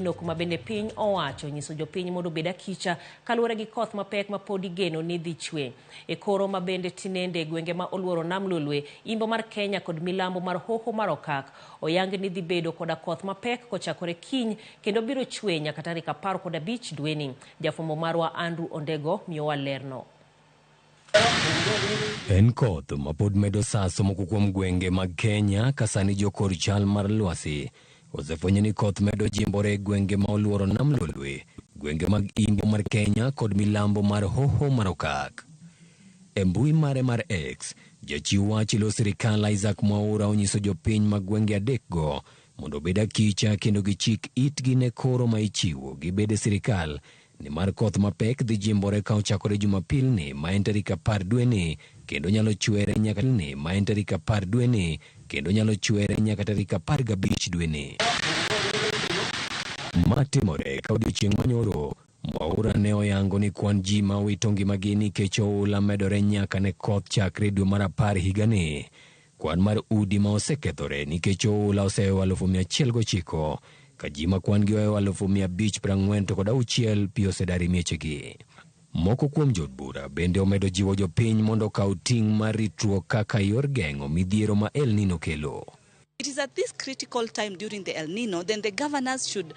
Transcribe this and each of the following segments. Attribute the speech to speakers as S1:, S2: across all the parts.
S1: Kuma bende piny owacho nyiso jopiny mondo obed akicha kaluwore gi koth mapek ma pod igeno ni dhi chwe. E koro ma bende tinende gwenge ma oluoro nam Lolwe, imbo mar Kenya kod milambo mar hoho mar Okak oyang ni dhi bedo koda koth mapek kochakore kiny kendo biro chwe nyaka tarik 15 dweni. Jafwambo marwa Andrew Ondego miyowa lerno.
S2: En koth ma pod medo saso moko kuom gwenge mag Kenya ka sani jokor chal mar lwasi osefwenyo ni koth medo jimbore e gwenge ma oluoro nam Lolwe, gwenge mag imbo mar Kenya kod milambo mar hoho mar Okak. E mbui mare mar X, jachiw wach ilo sirikal Isaac Mwaura onyiso jopiny mag gwenge adekgo mondo obed akicha kendo gichik itgi ne koro ma ichiwo gi bede sirikal nimar koth mapek dhi jimbore ka ochakore Jumapilni ma en tarik 10 dweni kendo nyalo chwere nyaka ni ma en tarik 10 dweni kendo nyalo chwere nyaka tarik 15 dweni. Ma timore ka odiochieng' manyoro Mwaura ne oyango ni kwan ji ma owito ngimagi nikech oula medore nyaka ne koth chakre dwe mar 10 higani. Kwan mar udi ma osekethore nikech oula osehewo 109,000 ka ji ma kwan gi ohewo 546 pi osedar e miechegi. Moko kuom jood bura bende omedo jiwo jopiny mondo okaw ting' mar ritruok kaka yor geng'o midhiero ma El Nino kelo.
S3: It is at this critical time during the El Nino, then the governors should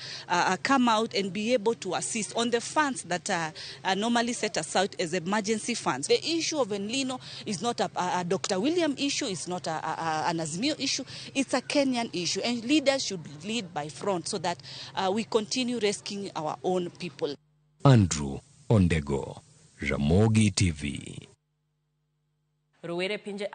S3: come out and be able to assist on the funds that are normally set aside as emergency funds. The issue of El Nino is not a Dr. William issue, it's not an Azimio issue, it's a Kenyan issue. And leaders should lead by front so that we continue rescuing our own people.
S2: Andrew Ondego, Ramogi TV.
S1: Rowere pinje